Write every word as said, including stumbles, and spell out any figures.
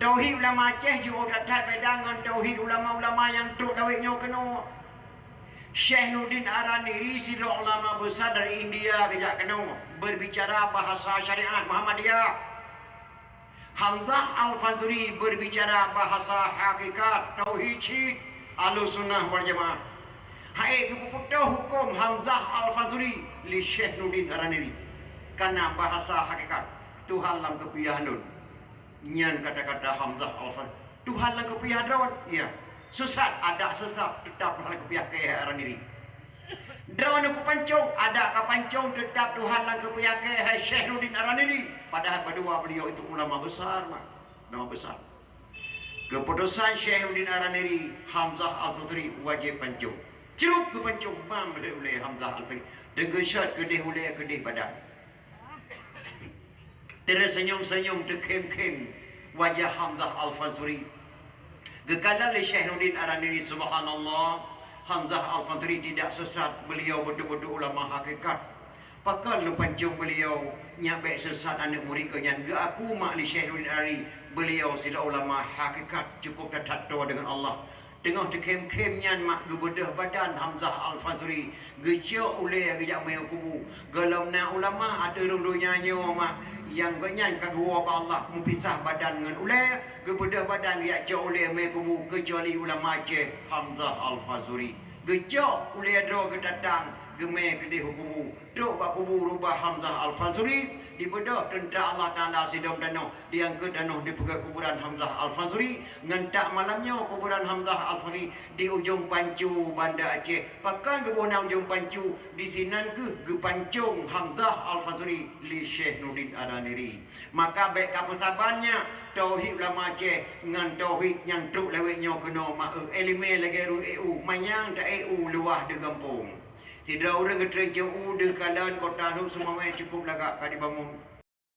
Tauhid ulama Aceh jiôh that-that beda ngon tauhid ulama-ulama nyang trok lawét nyoe keunoe. Syekh Nuruddin Ar-Raniri sidroe ulama besar dari India geujak keunoe, berbicara bahasa syariat Muhammadiyah. Hamzah Al-Fansuri berbicara bahasa hakikat tauhid cit Ahlussunnah wal Jamaah. Hai geupeutoh huköm Hamzah Al-Fansuri lé Syekh Nuruddin Ar-Raniri. Kana bahasa hakikat, Tuhan lam keupiah lôn. Nyan kata-kata Hamzah Al-Fan, Tuhan lam keupiah droe, iya. Sesat, adak sesat, teutap Tuhan lam keupiah keu Ar-Raniri. Droe keupancong, adak kapancong, teutap Tuhan lam keupiah keu hai Syekh Nuruddin Ar-Raniri. Padahal padua beliau itu ulama besar, mak. Ulama besar. Keputusan Syekh Nuruddin Ar-Raniri, Hamzah Al-Fansuri wajéb pancong. Cerup geupancong, bang ulée Hamzah Al-Fansuri. Teugeusyot keudeh ulée keudeh badan. Tersenyum-senyum, teukhém-khém wajah Hamzah Al-Fansuri. Geukalon lé Syekh Nuruddin Ar-Raniri, subhanallah, Hamzah Al-Fansuri tidak sesat, beliau betul-betul ulama hakikat. Pakon lôn pancong beliau, nyak bék sesat aneuk murit geuh nyan. Geuaku mak lé Syekh Nuruddin Ar-Raniri, beliau sidroe ulama hakikat, cukup that-that toe deungon Allah. Teungoh teukhém-khém nyan mak geubeudôh badan Hamzah Al-Fansuri, geucok ulée geujak miyueb kubu. Gohlom na ulama ateueh rhueng donya nyoe mak, nyang gobnyan ka geuwoe bak Allah meupisah badan ngon ulée, geubeudôh badan geujak cok ulée miyueb kubu, keucuali ulama Aceh Hamzah Al-Fansuri. Geucok ulée droe geutatang, geumé keudeh u kubu. Trok bak kubu rubah Hamzah Al-Fansuri, dibeudôh teuntra Allah Taala sidom tanoh, diangkot tanoh dipeugét kuburan Hamzah Al-Fansuri. Ngon that malam nyoe kuburan Hamzah Al-Fansuri di ujong Pancu, Banda Aceh. Pakon geuboh nan ujong Pancu, disinan kheueh geupancong Hamzah Al-Fansuri lé Syekh Nuruddin Ar-Raniri. Maka bék kapeusaban nyak, tauhid ulama Aceh ngon tauhid nyang trok lawét nyoe keunoe mak, eu, iéleumé lagée rhueng éue, manyang ta-éue luwah di gampông. Sidroe ureuëng geutreun cok u deuh kalon kota Lhok Seumawé cukup lagak ka jibangun.